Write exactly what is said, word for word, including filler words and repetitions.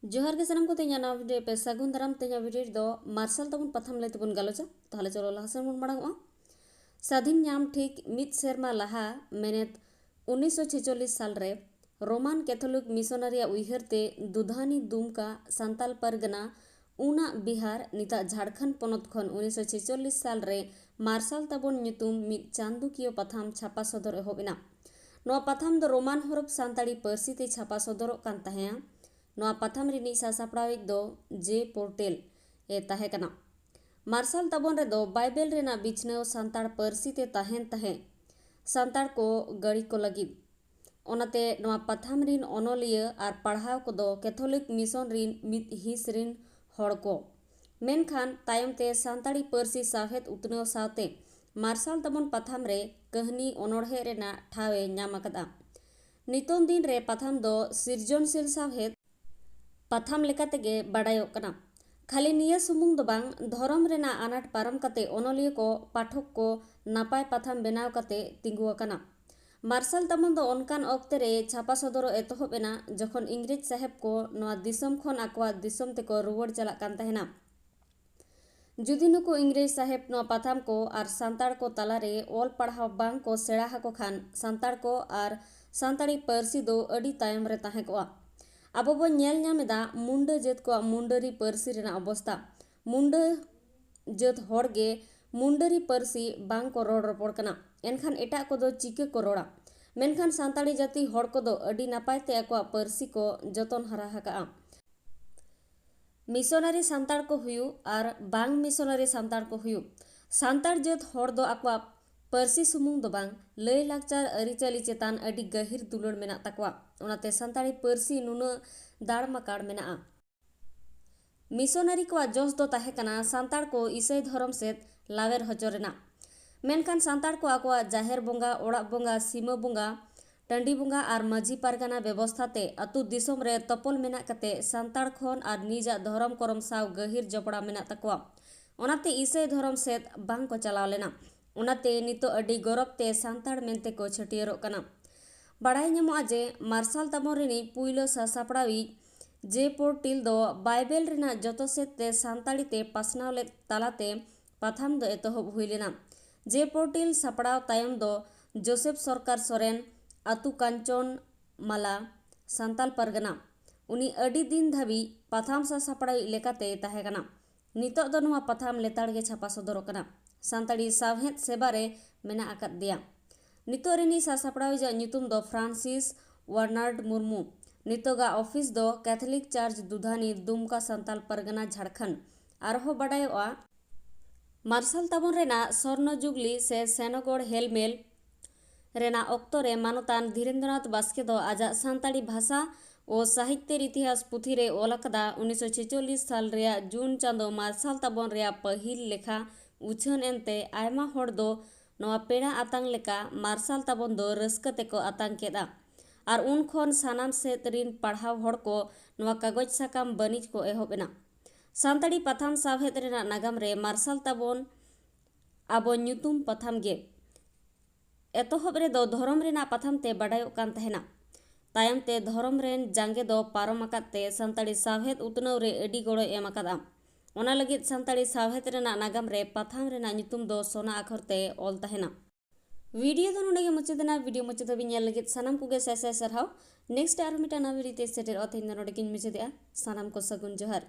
ᱡᱚᱦᱟᱨ ᱜᱮ ᱥᱟᱱᱟᱢ ᱠᱚ, ᱛᱮᱦᱮᱧᱟᱜ ᱱᱟᱣᱟ ᱵᱷᱤᱰᱤᱭᱳ ᱯᱮ ᱥᱟᱹᱜᱩᱱ ᱫᱟᱨᱟᱢ᱾ ᱛᱮᱦᱮᱧᱟᱜ ᱵᱷᱤᱰᱤᱭᱳ ᱨᱮᱫᱚ ᱢᱟᱨᱥᱟᱞ ᱛᱟᱵᱚᱱ ᱯᱟᱛᱷᱟᱢ ᱞᱟᱹᱭ ᱛᱮᱵᱚᱱ ᱜᱟᱞᱚᱪᱟ᱾ ᱛᱟᱦᱚᱞᱮ ᱪᱚᱞᱚ ᱞᱟᱦᱟ ᱥᱮᱱ ᱵᱚᱱ ᱢᱟᱲᱟᱝᱚᱜᱼᱟ᱾ ᱥᱟᱹᱫᱷᱤᱱ ᱧᱟᱢ ᱴᱷᱤᱠ ᱢᱤᱫ ᱥᱮᱨᱢᱟ ᱞᱟᱦᱟ, ᱢᱮᱱᱮᱫ ᱩᱱᱤᱥᱥᱚ ᱪᱷᱮᱪᱚᱞᱞᱤᱥ ᱥᱟᱞ ᱨᱮ, ᱨᱳᱢᱟᱱ ᱠᱮᱛᱷᱚᱞᱤᱠ ᱢᱤᱥᱚᱱᱟᱨᱤᱭᱟᱜ ᱩᱭᱦᱟᱹᱨ ᱛᱮ ᱫᱩᱫᱷᱟᱱᱤ ᱫᱩᱢᱠᱟ ᱥᱟᱱᱛᱟᱞ ᱯᱟᱨᱜᱟᱱᱟ, ᱩᱱᱟᱜ ᱵᱤᱦᱟᱨ, ᱱᱤᱛᱟᱜ ᱡᱷᱟᱲᱠᱷᱚᱸᱰ ᱯᱚᱱᱚᱛ ᱠᱷᱚᱱ ᱩᱱᱤᱥᱥᱚ ᱪᱷᱮᱪᱚᱞᱞᱤᱥ ᱥᱟᱞ ᱨᱮ ᱢᱟᱨᱥᱟᱞ ᱛᱟᱵᱚᱱ ᱧᱩᱛᱩᱢ ᱢᱤᱫ ᱪᱟᱸᱫᱚᱠᱤᱭᱟᱹ ᱯᱟᱛᱷᱟᱢ ᱪᱷᱟᱯᱟ ᱥᱚᱫᱚᱨ ᱮᱦᱚᱵ ᱮᱱᱟ᱾ ᱱᱚᱣᱟ ᱯᱟᱛᱷᱟᱢ ᱫᱚ ᱨᱳᱢᱟᱱ ᱦᱚᱨᱚᱯ ᱥᱟᱱᱛᱟᱲᱤ ᱯᱟᱹᱨᱥᱤ ᱛᱮ ᱪᱷᱟᱯᱟ ᱥᱚᱫᱚᱨᱚᱜ ᱠᱟᱱ ᱛᱟᱦᱮᱸᱫ᱾ ᱱᱚᱣᱟ ᱯᱟᱛᱷᱟᱢ ᱨᱤᱱᱤᱡ ᱥᱟᱥᱟᱯᱲᱟᱣᱤᱡ ᱫᱚ ᱡᱮ ᱯᱳᱨᱴᱮᱞ ᱮ ᱛᱟᱦᱮᱸ ᱠᱟᱱᱟ᱾ ᱢᱟᱨᱥᱟᱞ ᱛᱟᱵᱚᱱ ᱨᱮᱫᱚ ᱵᱟᱭᱵᱮᱞ ᱨᱮᱱᱟᱜ ᱵᱤᱪᱷᱱᱟᱹᱣ ᱥᱟᱱᱛᱟᱲ ᱯᱟᱹᱨᱥᱤ ᱛᱮ ᱛᱟᱦᱮᱱ ᱛᱟᱦᱮᱸᱫ᱾ ᱥᱟᱱᱛᱟᱲ ᱠᱚ ᱜᱟᱹᱲᱤ ᱠᱚ ᱞᱟᱹᱜᱤᱫ᱾ ᱚᱱᱟᱛᱮ ᱱᱚᱣᱟ ᱯᱟᱛᱷᱟᱢ ᱨᱤᱱ ᱚᱱᱚᱞᱤᱭᱟᱹ ᱟᱨ ᱯᱟᱲᱦᱟᱣ ᱠᱚᱫᱚ ᱠᱮᱛᱷᱚᱞᱤᱠ ᱢᱤᱥᱚᱱ ᱨᱤᱱ ᱢᱤᱫ ᱦᱤᱸᱥ ᱨᱤᱱ ᱦᱚᱲ ᱠᱚ᱾ ᱢᱮᱱᱠᱷᱟᱱ ᱛᱟᱭᱚᱢ ᱛᱮ ᱥᱟᱱᱛᱟᱲᱤ ᱯᱟᱹᱨᱥᱤ ᱥᱟᱶᱦᱮᱫ ᱩᱛᱱᱟᱹᱣ ᱥᱟᱶᱛᱮ ᱢᱟᱨᱥᱟᱞ ᱛᱟᱵᱚᱱ ᱯᱟᱛᱷᱟᱢ ᱨᱮ ᱠᱟᱹᱦᱱᱤ ᱚᱱᱚᱬᱦᱮ ᱨᱮᱱᱟᱜ ᱴᱷᱟᱶ ᱮ ᱧᱟᱢ ᱟᱠᱟᱫᱼᱟ᱾ ᱱᱤᱛᱚᱝ ᱫᱤᱱ ᱨᱮ ᱯᱟᱛᱷᱟᱢ ᱫᱚ ᱥᱤᱨᱡᱚᱱᱥᱤᱞ ᱥᱟᱶᱦᱮᱫ ᱯᱟᱛᱷᱟᱢ ᱞᱮᱠᱟ ᱛᱮᱜᱮ ᱵᱟᱰᱟᱭᱚᱜ ᱠᱟᱱᱟ᱾ ᱠᱷᱟᱹᱞᱤ ᱱᱤᱭᱟᱹ ᱥᱩᱢᱩᱝ ᱫᱚ ᱵᱟᱝ, ᱫᱷᱚᱨᱚᱢ ᱨᱮᱱᱟᱜ ᱟᱱᱟᱴ ᱯᱟᱨᱚᱢ ᱠᱟᱛᱮ ᱚᱱᱚᱞᱤᱭᱟᱹ ᱠᱚ ᱯᱟᱴᱷᱚᱠ ᱠᱚ ᱱᱟᱯᱟᱭ ᱯᱟᱛᱷᱟᱢ ᱵᱮᱱᱟᱣ ᱠᱟᱛᱮ ᱛᱤᱸᱜᱩ ᱟᱠᱟᱱᱟ᱾ ᱢᱟᱨᱥᱟᱞ ᱛᱟᱵᱚᱱ ᱫᱚ ᱚᱱᱠᱟᱱ ᱚᱠᱛᱮ ᱨᱮ ᱪᱷᱟᱯᱟ ᱥᱚᱫᱚᱨᱚᱜ ᱮᱛᱚᱦᱚᱵ ᱮᱱᱟ, ᱡᱚᱠᱷᱚᱱ ᱤᱝᱨᱮᱡᱽ ᱥᱟᱦᱮᱵᱽ ᱠᱚ ᱱᱚᱣᱟ ᱫᱤᱥᱚᱢ ᱠᱷᱚᱱ ᱟᱠᱚᱣᱟᱜ ᱫᱤᱥᱚᱢ ᱛᱮᱠᱚ ᱨᱩᱣᱟᱹᱲ ᱪᱟᱞᱟᱜ ᱠᱟᱱ ᱛᱟᱦᱮᱱᱟ᱾ ᱡᱩᱫᱤ ᱱᱩᱠᱩ ᱤᱝᱨᱮᱡᱽ ᱥᱟᱦᱮᱵᱽ ᱱᱚᱣᱟ ᱯᱟᱛᱷᱟᱢ ᱠᱚ ᱟᱨ ᱥᱟᱱᱛᱟᱲ ᱠᱚ ᱛᱟᱞᱟᱨᱮ ᱚᱞ ᱯᱟᱲᱦᱟᱣ ᱵᱟᱝ ᱠᱚ ᱥᱮᱬᱟ ᱟᱠᱚ ᱠᱷᱟᱱ, ᱥᱟᱱᱛᱟᱲ ᱠᱚ ᱟᱨ ᱥᱟᱱᱛᱟᱲᱤ ᱯᱟᱹᱨᱥᱤ ᱫᱚ ᱟᱹᱰᱤ ᱛᱟᱭᱚᱢ ᱨᱮ ᱛᱟᱦᱮᱸ ᱠᱚᱜᱼᱟ᱾ ᱟᱵᱚ ᱵᱚᱱ ᱧᱮᱞ ᱧᱟᱢ ᱮᱫᱟ ᱢᱩᱱᱰᱟᱹ ᱡᱟᱹᱛ ᱠᱚᱣᱟᱜ ᱢᱩᱱᱰᱟᱹᱨᱤ ᱯᱟᱹᱨᱥᱤ ᱨᱮᱱᱟᱜ ᱚᱵᱚᱥᱛᱟ᱾ ᱢᱩᱱᱰᱟᱹ ᱡᱟᱹᱛ ᱦᱚᱲ ᱜᱮ ᱢᱩᱱᱰᱟᱹᱨᱤ ᱯᱟᱹᱨᱥᱤ ᱵᱟᱝ ᱠᱚ ᱨᱚᱲ ᱨᱚᱯᱚᱲ ᱠᱟᱱᱟ, ᱮᱱᱠᱷᱟᱱ ᱮᱴᱟᱜ ᱠᱚᱫᱚ ᱪᱤᱠᱟᱹ ᱠᱚ ᱨᱚᱲᱟ? ᱢᱮᱱᱠᱷᱟᱱ ᱥᱟᱱᱛᱟᱲᱤ ᱡᱟᱹᱛᱤ ᱦᱚᱲ ᱠᱚᱫᱚ ᱟᱹᱰᱤ ᱱᱟᱯᱟᱭ ᱛᱮ ᱟᱠᱚᱣᱟᱜ ᱯᱟᱹᱨᱥᱤ ᱠᱚ ᱡᱚᱛᱚᱱ ᱦᱟᱨᱟ ᱟᱠᱟᱜᱼᱟ᱾ ᱢᱤᱥᱚᱱᱟᱨᱤ ᱥᱟᱱᱛᱟᱲ ᱠᱚ ᱦᱩᱭᱩᱜ ᱟᱨ ᱵᱟᱝ ᱢᱤᱥᱚᱱᱟᱨᱤ ᱥᱟᱱᱛᱟᱲ ᱠᱚ ᱦᱩᱭᱩᱜ, ᱥᱟᱱᱛᱟᱲ ᱡᱟᱹᱛ ᱦᱚᱲ ᱫᱚ ᱟᱠᱚᱣᱟᱜ ᱯᱟᱹᱨᱥᱤ ᱥᱩᱢᱩᱝ ᱫᱚ ᱵᱟᱝ, ᱞᱟᱹᱭ ᱞᱟᱠᱪᱟᱨ ᱟᱹᱨᱤᱪᱟᱹᱞᱤ ᱪᱮᱛᱟᱱ ᱟᱹᱰᱤ ᱜᱟᱹᱦᱤᱨ ᱫᱩᱞᱟᱹᱲ ᱢᱮᱱᱟᱜ ᱛᱟᱠᱚᱣᱟ᱾ ᱚᱱᱟᱛᱮ ᱥᱟᱱᱛᱟᱲᱤ ᱯᱟᱹᱨᱥᱤ ᱱᱩᱱᱟᱹᱜ ᱫᱟᱲᱢᱟᱠᱟᱲ ᱢᱮᱱᱟᱜᱼᱟ᱾ ᱢᱤᱥᱚᱱᱟᱨᱤ ᱠᱚᱣᱟᱜ ᱡᱚᱥ ᱫᱚ ᱛᱟᱦᱮᱸ ᱠᱟᱱᱟ ᱥᱟᱱᱛᱟᱲ ᱠᱚ ᱤᱥᱟᱹᱭ ᱫᱷᱚᱨᱚᱢ ᱥᱮᱫ ᱞᱟᱣᱮᱨ ᱦᱚᱪᱚ ᱨᱮᱱᱟᱜ᱾ ᱢᱮᱱᱠᱷᱟᱱ ᱥᱟᱱᱛᱟᱲ ᱠᱚ ᱟᱠᱚᱣᱟᱜ ᱡᱟᱦᱮᱨ ᱵᱚᱸᱜᱟ, ᱚᱲᱟᱜ ᱵᱚᱸᱜᱟ, ᱥᱤᱢᱟᱹ ᱵᱚᱸᱜᱟ, ᱴᱟᱺᱰᱤ ᱵᱚᱸᱜᱟ ᱟᱨ ᱢᱟᱹᱡᱷᱤ ᱯᱟᱨᱜᱟᱱᱟ ᱵᱮᱵᱚᱥᱛᱷᱟ ᱛᱮ ᱟᱹᱛᱩ ᱫᱤᱥᱚᱢ ᱨᱮ ᱛᱚᱯᱚᱞ ᱢᱮᱱᱟᱜ ᱠᱟᱛᱮ ᱥᱟᱱᱛᱟᱲ ᱠᱷᱚᱱ ᱟᱨ ᱱᱤᱡᱟᱜ ᱫᱷᱚᱨᱚᱢ ᱠᱚᱨᱚᱢ ᱥᱟᱶ ᱜᱟᱹᱦᱤᱨ ᱡᱚᱯᱲᱟᱣ ᱢᱮᱱᱟᱜ ᱛᱟᱠᱚᱣᱟ᱾ ᱚᱱᱟᱛᱮ ᱤᱥᱟᱹᱭ ᱫᱷᱚᱨᱚᱢ ᱥᱮᱫ ᱵᱟᱝ ᱠᱚ ᱪᱟᱞᱟᱣ ᱞᱮᱱᱟ᱾ ᱚᱱᱟᱛᱮ ᱱᱤᱛᱚᱜ ᱟᱹᱰᱤ ᱜᱚᱨᱚᱵᱽ ᱛᱮ ᱥᱟᱱᱛᱟᱲ ᱢᱮᱱᱛᱮ ᱠᱚ ᱪᱷᱟᱹᱴᱭᱟᱹᱨᱚᱜ ᱠᱟᱱᱟ᱾ ᱵᱟᱲᱟᱭ ᱧᱟᱢᱚᱜᱼᱟ ᱡᱮ ᱢᱟᱨᱥᱟᱞ ᱛᱟᱵᱚᱱ ᱨᱤᱱᱤᱡ ᱯᱩᱭᱞᱟᱹ ᱥᱟᱥᱟᱯᱲᱟᱣᱤᱡ ᱡᱮ ᱯᱳᱨᱴᱤᱞ ᱫᱚ ᱵᱟᱭᱵᱮᱞ ᱨᱮᱱᱟᱜ ᱡᱚᱛᱚ ᱥᱮᱫ ᱛᱮ ᱥᱟᱱᱛᱟᱲᱤ ᱛᱮ ᱯᱟᱥᱱᱟᱣ ᱞᱮᱫ ᱛᱟᱞᱟᱛᱮ ᱯᱟᱛᱷᱟᱢ ᱫᱚ ᱮᱛᱚᱦᱚᱵ ᱦᱩᱭ ᱞᱮᱱᱟ᱾ ᱡᱮ ᱯᱳᱨᱴᱤᱞ ᱥᱟᱯᱲᱟᱣ ᱛᱟᱭᱚᱢ ᱫᱚ ᱡᱳᱥᱮᱯ ᱥᱚᱨᱠᱟᱨ ᱥᱚᱨᱮᱱ, ᱟᱹᱛᱩ ᱠᱟᱧᱪᱚᱱ ᱢᱟᱞᱟ, ᱥᱟᱱᱛᱟᱞ ᱯᱟᱨᱜᱟᱱᱟ᱾ ᱩᱱᱤ ᱟᱹᱰᱤ ᱫᱤᱱ ᱫᱷᱟᱹᱵᱤᱡ ᱯᱟᱛᱷᱟᱢ ᱥᱟᱥᱟᱯᱲᱟᱣᱤᱡ ᱞᱮᱠᱟᱛᱮᱭ ᱛᱟᱦᱮᱸ ᱠᱟᱱᱟ᱾ ᱱᱤᱛᱚᱜ ᱫᱚ ᱱᱚᱣᱟ ᱯᱟᱛᱷᱟᱢ ᱞᱮᱛᱟᱲ ᱜᱮ ᱪᱷᱟᱯᱟ ᱥᱚᱫᱚᱨᱚᱜ ᱠᱟᱱᱟ᱾ ᱥᱟᱱᱛᱟᱲᱤ ᱥᱟᱶᱦᱮᱫ ᱥᱮᱵᱟ ᱨᱮ ᱢᱮᱱᱟᱜ ᱟᱠᱟᱫ ᱫᱮᱭᱟ᱾ ᱱᱤᱛᱚᱜ ᱨᱤᱱᱤᱡ ᱥᱟᱥᱟᱯᱲᱟᱣᱤᱡᱟᱜ ᱧᱩᱛᱩᱢ ᱫᱚ ᱯᱷᱨᱟᱱᱥᱤᱥ ᱣᱟᱨᱱᱟᱨᱰ ᱢᱩᱨᱢᱩ᱾ ᱱᱤᱛᱚᱜᱟᱜ ᱚᱯᱷᱤᱥ ᱫᱚ ᱠᱮᱛᱷᱚᱞᱤᱠ ᱪᱟᱨᱪ ᱫᱩᱫᱷᱟᱱᱤ, ᱫᱩᱢᱠᱟ, ᱥᱟᱱᱛᱟᱞ ᱯᱟᱨᱜᱟᱱᱟ, ᱡᱷᱟᱲᱠᱷᱚᱸᱰ᱾ ᱟᱨᱦᱚᱸ ᱵᱟᱰᱟᱭᱚᱜᱼᱟ, ᱢᱟᱨᱥᱟᱞ ᱛᱟᱵᱚᱱ ᱨᱮᱱᱟᱜ ᱥᱚᱨᱱᱚ ᱡᱩᱵᱽᱞᱤ ᱥᱮ ᱥᱮᱱᱚᱜᱚᱲ ᱦᱮᱞᱢᱮᱞ ᱨᱮᱱᱟᱜ ᱚᱠᱛᱚ ᱨᱮ ᱢᱟᱱᱚᱛᱟᱱ ᱫᱷᱤᱨᱮᱱᱫᱨᱚᱱᱟᱛᱷ ᱵᱟᱥᱠᱮ ᱫᱚ ᱟᱡᱟᱜ ᱥᱟᱱᱛᱟᱲᱤ ᱵᱷᱟᱥᱟ ᱳ ᱥᱟᱦᱤᱛᱭᱚ ᱤᱛᱤᱦᱟᱥ ᱯᱩᱛᱷᱤ ᱨᱮ ᱚᱞ ᱟᱠᱟᱫᱟ, ᱩᱱᱤᱥᱥᱚ ᱪᱷᱮᱪᱚᱞᱞᱤᱥ ᱥᱟᱞ ᱨᱮᱭᱟᱜ ᱡᱩᱱ ᱪᱟᱸᱫᱚ ᱢᱟᱨᱥᱟᱞ ᱛᱟᱵᱚᱱ ᱨᱮᱭᱟᱜ ᱯᱟᱹᱦᱤᱞ ᱞᱮᱠᱷᱟ ᱩᱪᱷᱟᱹᱱ ᱮᱱᱛᱮ ᱟᱭᱢᱟ ᱦᱚᱲ ᱫᱚ ᱱᱚᱣᱟ ᱯᱮᱲᱟ ᱟᱛᱟᱝ ᱞᱮᱠᱟ ᱢᱟᱨᱥᱟᱞ ᱛᱟᱵᱚᱱ ᱫᱚ ᱨᱟᱹᱥᱠᱟᱹ ᱛᱮᱠᱚ ᱟᱛᱟᱝ ᱠᱮᱫᱼᱟ᱾ ᱟᱨ ᱩᱱ ᱠᱷᱚᱱ ᱥᱟᱱᱟᱢ ᱥᱮᱫ ᱨᱤᱱ ᱯᱟᱲᱦᱟᱣ ᱦᱚᱲ ᱠᱚ ᱱᱚᱣᱟ ᱠᱟᱜᱚᱡᱽ ᱥᱟᱠᱟᱢ ᱵᱟᱹᱱᱤᱡ ᱠᱚ ᱮᱦᱚᱵ ᱮᱱᱟ᱾ ᱥᱟᱱᱛᱟᱲᱤ ᱯᱟᱛᱷᱟᱢ ᱥᱟᱶᱦᱮᱫ ᱨᱮᱱᱟᱜ ᱱᱟᱜᱟᱢ ᱨᱮ ᱢᱟᱨᱥᱟᱞ ᱛᱟᱵᱚᱱ ᱟᱵᱚ ᱧᱩᱛᱩᱢ ᱯᱟᱛᱷᱟᱢ ᱜᱮ᱾ ᱮᱛᱚᱦᱚᱵ ᱨᱮᱫᱚ ᱫᱷᱚᱨᱚᱢ ᱨᱮᱱᱟᱜ ᱯᱟᱛᱷᱟᱢ ᱛᱮ ᱵᱟᱰᱟᱭᱚᱜ ᱠᱟᱱ ᱛᱟᱦᱮᱱᱟ᱾ ᱛᱟᱭᱚᱢ ᱛᱮ ᱫᱷᱚᱨᱚᱢ ᱨᱮᱱ ᱡᱟᱸᱜᱮ ᱫᱚ ᱯᱟᱨᱚᱢ ᱟᱠᱟᱫ ᱛᱮ ᱥᱟᱱᱛᱟᱲᱤ ᱥᱟᱶᱦᱮᱫ ᱩᱛᱱᱟᱹᱣ ᱨᱮ ᱟᱹᱰᱤ ᱜᱚᱲᱚᱭ ᱮᱢ ᱟᱠᱟᱫᱼᱟ᱾ ᱚᱱᱟ ᱞᱟᱹᱜᱤᱫ ᱥᱟᱱᱛᱟᱲᱤ ᱥᱟᱶᱦᱮᱫ ᱨᱮᱱᱟᱜ ᱱᱟᱜᱟᱢ ᱨᱮ ᱯᱟᱛᱷᱟᱢ ᱨᱮᱱᱟᱜ ᱧᱩᱛᱩᱢ ᱫᱚ ᱥᱚᱱᱟ ᱟᱠᱷᱚᱨ ᱛᱮ ᱚᱞ ᱛᱟᱦᱮᱱᱟ᱾ ᱵᱷᱤᱰᱤᱭᱳ ᱫᱚ ᱱᱚᱰᱮ ᱜᱮ ᱢᱩᱪᱟᱹᱫ ᱮᱱᱟ᱾ ᱵᱷᱤᱰᱤᱭᱳ ᱢᱩᱪᱟᱹᱫ ᱫᱷᱟᱹᱵᱤᱡ ᱧᱮᱞ ᱞᱟᱹᱜᱤᱫ ᱥᱟᱱᱟᱢ ᱠᱚᱜᱮ ᱥᱟᱭ ᱥᱟᱭ ᱥᱟᱨᱦᱟᱣ᱾ ᱱᱮᱠᱥᱴ ᱟᱨᱦᱚᱸ ᱢᱤᱫᱴᱟᱝ ᱱᱟᱣᱟ ᱵᱷᱤᱰᱤᱭᱳ ᱛᱮ ᱥᱮᱴᱮᱨᱚᱜᱼᱟ᱾ ᱛᱮᱦᱮᱧ ᱫᱚ ᱱᱚᱰᱮ ᱜᱤᱧ ᱢᱩᱪᱟᱹᱫᱮᱜᱼᱟ᱾ ᱥᱟᱱᱟᱢ ᱠᱚ ᱥᱟᱹᱜᱩᱱ ᱡᱚᱦᱟᱨ᱾